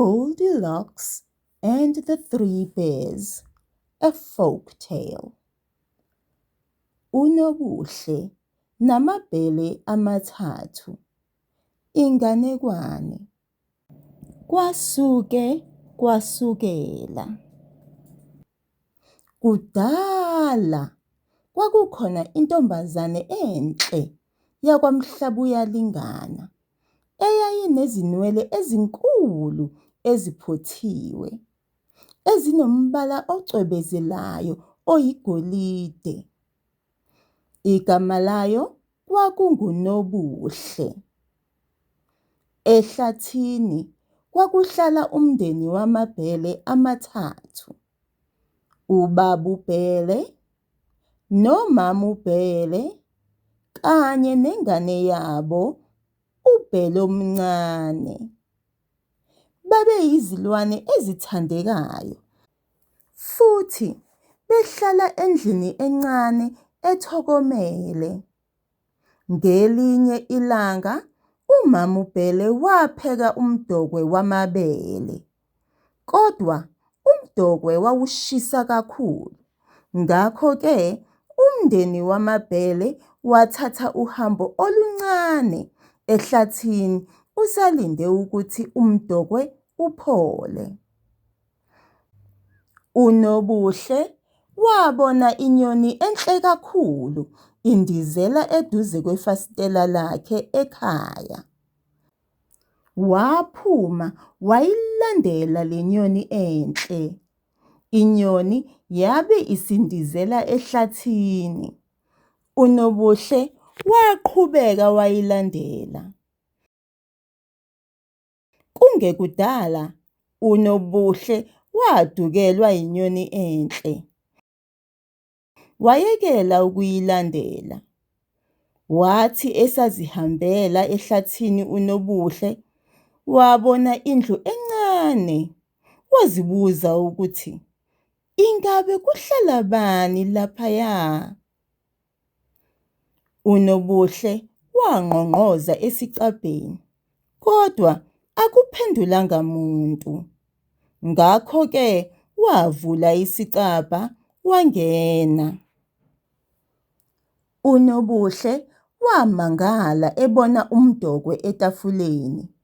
Goldilocks and the Three Bears, A Folk Tale. UNobuhle Namabhele Amathathu, Inganekwane. Kwasuke kwasukela. Kudala kwakukhona intombazane enhle yakwaMhlabuyalingana eyayinezinwele ezinkulu eziphothiwe, ezinombala ocwebezelayo oyigolide. Igama layo kwakunguNobuhle. Ehlathini kwakuhlala umndeni wamabhele amathathu, ubaba uBhele, nomama uBhele kanye nengane yabo uBhelomncane. Babeyizilwane ezithandekayo futhi behlala endlini encane ethokomele. Ngelinye ilanga umama uBhele wapheka umdokwe wamabele. Kodwa umdokwe wawushisa kakhulu, ngakho-ke umndeni wamaBhele wathatha uhambo oluncane ehlathini usalinde ukuthi umdokwe uphole. UNobuhle wabona inyoni enhle kakhulu indizela eduze kwefasitela lakhe ekhaya. Waphuma wayilandela le nyoni enhle. Inyoni yabe isindizela ehlathini. UNobuhle waqhubeka wayilandela. Kungekudala uNobuhle wadukelwa yinyoni enhle. Wayekela ukuyilandela. Wathi esazihambela ehlathini uNobuhle, wabona indlu encane. Wazibuza ukuthi ingabe kuhlala bani laphaya? UNobuhle wangqongqoza esicabheni, kodwa akuphendulanga muntu. Ngakho-ke wavula isicabha wangena. UNobuhle wamangala ebona umdokwe etafuleni.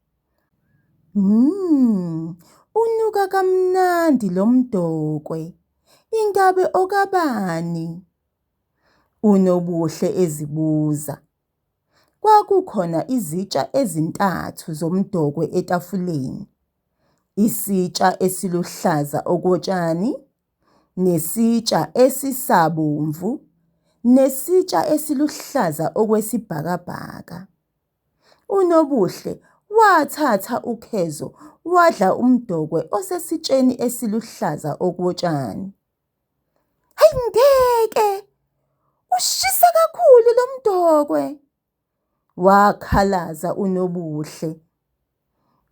Unuka kamnandi lo mdokwe. Ingabe okabani? UNobuhle ezibuza. Kwakukhona izitsha ezintathu zomdokwe etafuleni. Isitsha esiluhlaza okotshani, nesitsha esisabomvu, nesitsha esiluhlaza okwesibhakabhaka. UNobuhle wathatha ukhezo wadla umdokwe osesitsheni esiluhlaza okotshani. Hayi ngeke! Ushisa kakhulu lo mdokwe! Wakhalaza uNobuhle.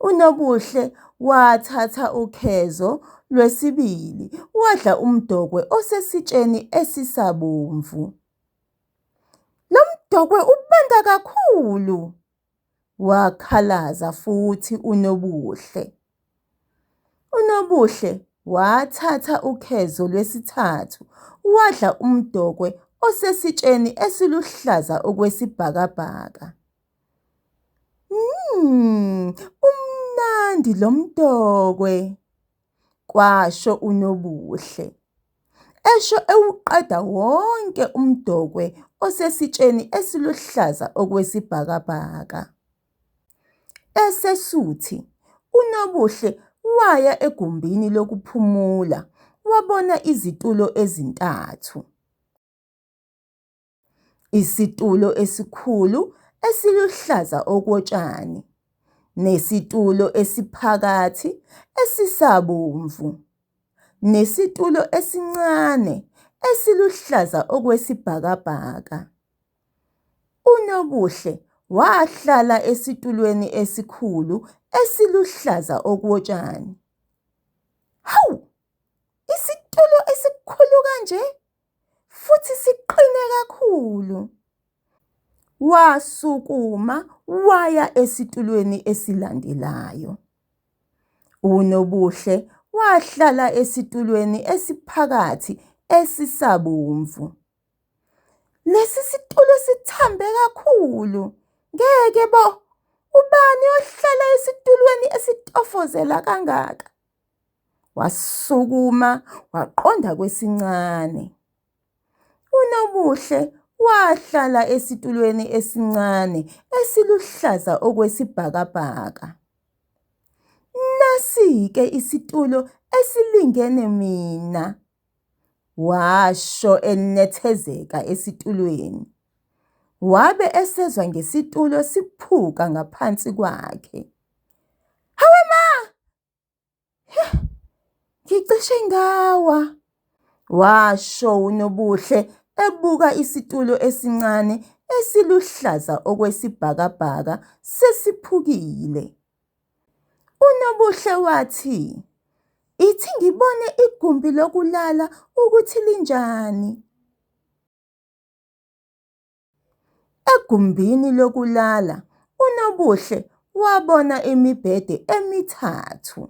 UNobuhle wathatha ukhezo lwesibili wadla umdokwe osesitsheni esisabomvu. Lo mdokwe ubanda kakhulu! Wakhalaza futhi uNobuhle. UNobuhle wathatha ukhezo lwesithathu wadla umdokwe osesitsheni esiluhlaza okwesibhakabhaka. Umnandi lo mdokwe, kwasho uNobuhle, esho ewuqeda wonke umdokwe osesitsheni esiluhlaza okwesibhakabhaka. Esesuthi, uNobuhle waya egumbini lokuphumula wabona izitulo ezintathu. Isitulo esikhulu esiluhlaza okotshani, nesitulo esiphakathi esisabomvu, nesitulo esincane esiluhlaza okwesibhakabhaka. UNobuhle wahlala esitulweni esikhulu esiluhlaza okotshani. Hawu! Isitulo esikhulu kanje futhi siqine kakhulu. Wasukuma waya esitulweni esilandelayo. UNobuhle wahlala esitulweni esiphakathi esisabomvu. "Lesi situlo sithambe kakhulu, ngeke bo! Ubani ohlala esitulweni esitofozela kangaka?" Wasukuma waqonda kwesincane. UNobuhle wahlala esitulweni esincane esiluhlaza okwesibhakabhaka. "Nasi-ke isitulo esilingene mina," washo enethezeka esitulweni. Wabe esezwa ngesitulo siphuka ngaphansi kwakhe. "Hawe ma! Ngicishe ngawa," washo uNobuhle ebuka isitulo esincane esiluhlaza okwesibhakabhaka sesiphukile. UNobuhle wathi, "Ithi ngibone igumbi lokulala ukuthi linjani." Egumbini lokulala, uNobuhle wabona imibhede emithathu.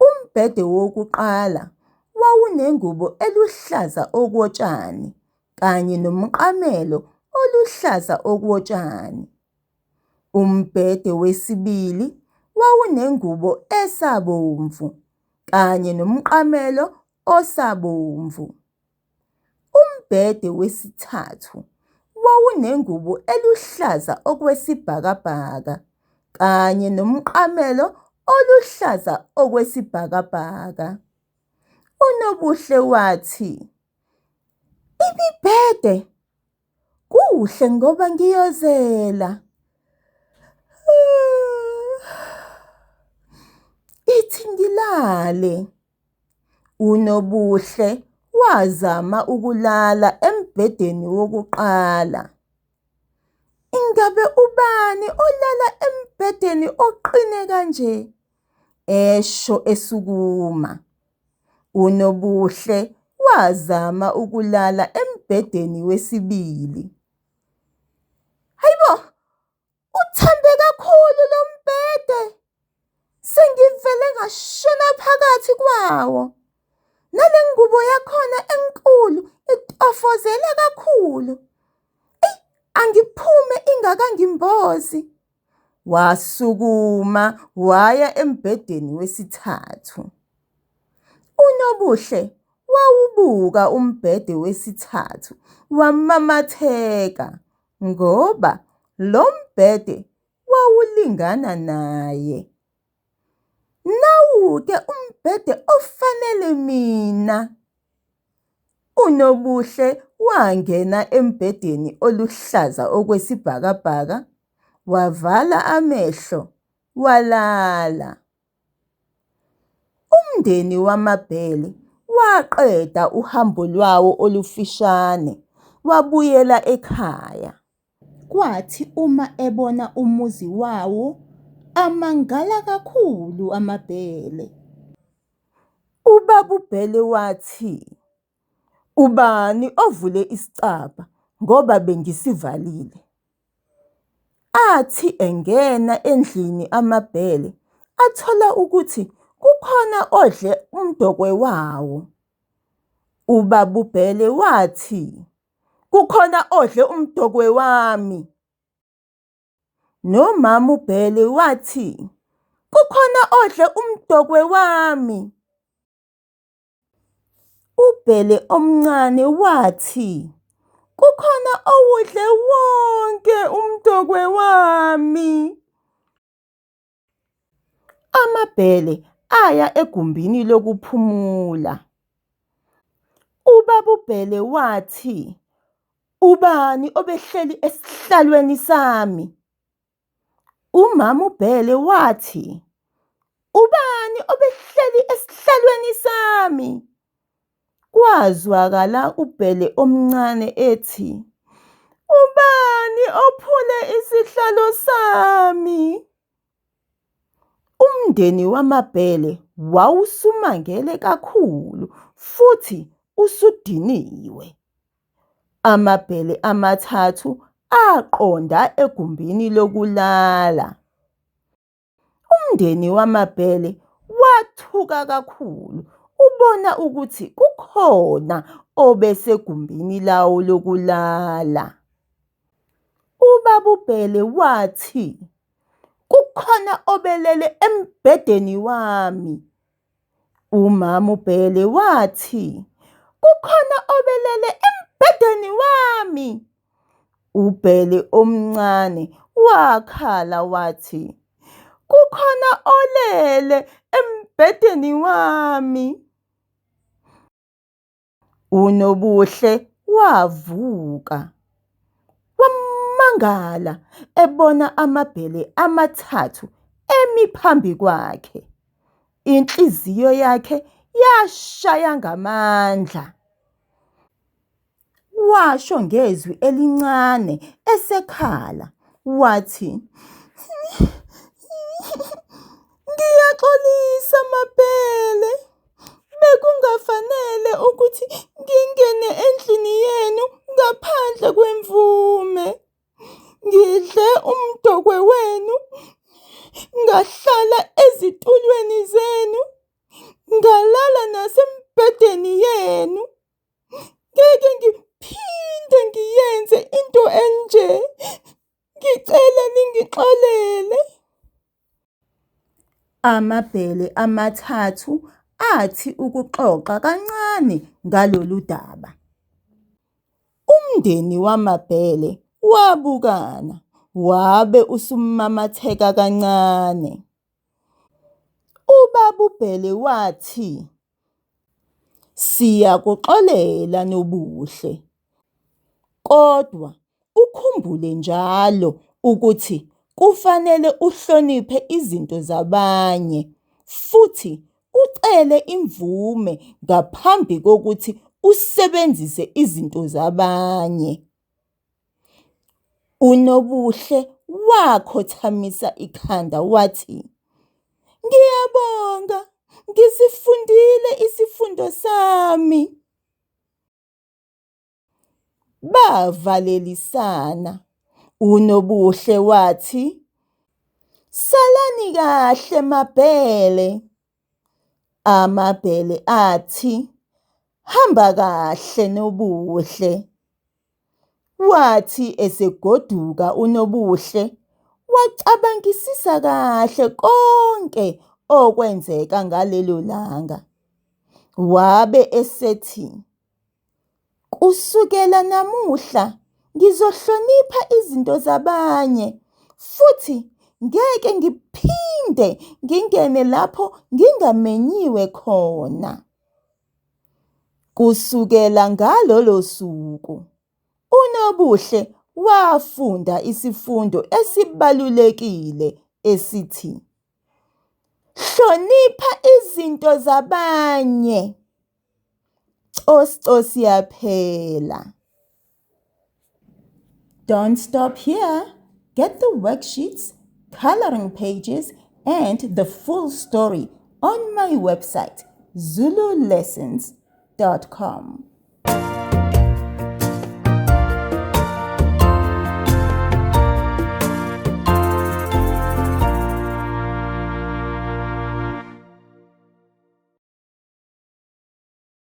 Umbhede wokuqala wawunengubo eluhlaza okotshani kanye nomqamelo oluhlaza okotshani. Umbhede wesibili wawunengubo esabomvu kanye nomqamelo osabomvu. Umbhede wesithathu wawunengubo eluhlaza okwesibhakabhaka kanye nomqamelo oluhlaza okwesibhakabhaka. UNobuhle wathi, "Imibhede? Kuhle ngoba ngiyozela. Ithi ngilale." UNobuhle wazama ukulala embhedeni wokuqala. "Ingabe ubani olala embhedeni oqine kanje?" esho esukuma. UNobuhle wazama ukulala embhedeni wesibili. "Hhayibo, uthambe kakhulu lo mbhede! Sengivele ngashona phakathi kwawo. Nale ngubo yakhona enkulu itofozela kakhulu. Eyi, angiphume ingakangimbozi." Wasukuma waya embhedeni wesithathu. UNobuhle wawubuka umbhede wesithathu wamamatheka ngoba lo mbhede wawulingana naye. "Nawu-ke umbhede ofanele mina." UNobuhle wangena embhedeni oluhlaza okwesibhakabhaka, wavala amehlo, walala. Umndeni wamaBhele waqeda uhambo lwawo olufushane wabuyela ekhaya. Kwathi uma ebona umuzi wawo, amangala kakhulu amaBhele. Ubaba uBhele wathi, "Ubani ovule isicabha ngoba bengisivalile?" Athi engena endlini amabhele athola ukuthi kukhona odle umdokwe wawo. Ubaba uBhele wathi, "Kukhona odle umdokwe wami." Nomama uBhele wathi, "Kukhona odle umdokwe wami." UBhele omncane wathi, "Kukhona owudle wonke umdokwe wami." Amabhele aya egumbini lokuphumula. Ubaba uBhele wathi, "Ubani obehleli esihlalweni sami?" Umama uBhele wathi, "Ubani obehleli esihlalweni sami?" Kwazwakala uBhele omncane ethi, "Ubani ophule isihlalo sami?" Umndeni wamaBhele wawusumangele kakhulu futhi usudiniwe. Amabhele amathathu aqonda egumbini lokulala. Umndeni wamaBhele Wathuka kakhulu ubona ukuthi kukhona obesegumbini lawo lokulala. Ubaba uBhele wathi, "Kukhona obelele embhedeni wami." Umama uBhele wathi, "Kukhona obelele embhedeni wami." UBhele omncane wakhala wathi, "Kukhona olele embhedeni wami." UNobuhle wavuka. Wamangala ebona amabhele amathathu emi phambi kwakhe. Inhliziyo yakhe yashaya ngamandla. Washo ngezwi elincane esekhala wathi, "Ngiyaxolisa mabhele, bekungafanele ukuthi ngingene endlini yenu ngaphandle kwemvume. Ngidle umdokwe wenu, ngahlala ezitulweni zenu, ngalala nasembhedeni yenu. Ngeke ngiphinde ngiyenze into enje. Ngicela ningixolele." Amabhele amathathu athi ukuxoxa kancane ngalolu daba. Umndeni wamabhele wabukana wabe usumamatheka kancane. Ubaba uBhele wathi, "Siyakuxolela Nobuhle, kodwa ukhumbule njalo ukuthi kufanele uhloniphe izinto zabanye futhi ucele imvume ngaphambi kokuthi usebenzise izinto zabanye." UNobuhle wakhothamisa ikhanda wathi, "Ngiyabonga, ngisifundile isifundo sami." Bavalelisana, uNobuhle wathi, "Salani kahle mabhele." Amabhele athi, "Hamba kahle Nobuhle." Wathi esegoduka uNobuhle wacabangisisa kahle konke okwenzeka ngalelo langa. Wabe esethi, "Kusukela namuhla ngizohlonipha izinto zabanye futhi ngeke ngiphinde ngingene lapho ngingamenyiwe khona." Kusukela ngalolo suku, uNobuhle wafunda isifundo esibalulekile esithi, hlonipha izinto zabanye. Cosi cosi yaphela. Don't stop here. Get the worksheets, coloring pages, and the full story on my website, zululessons.com.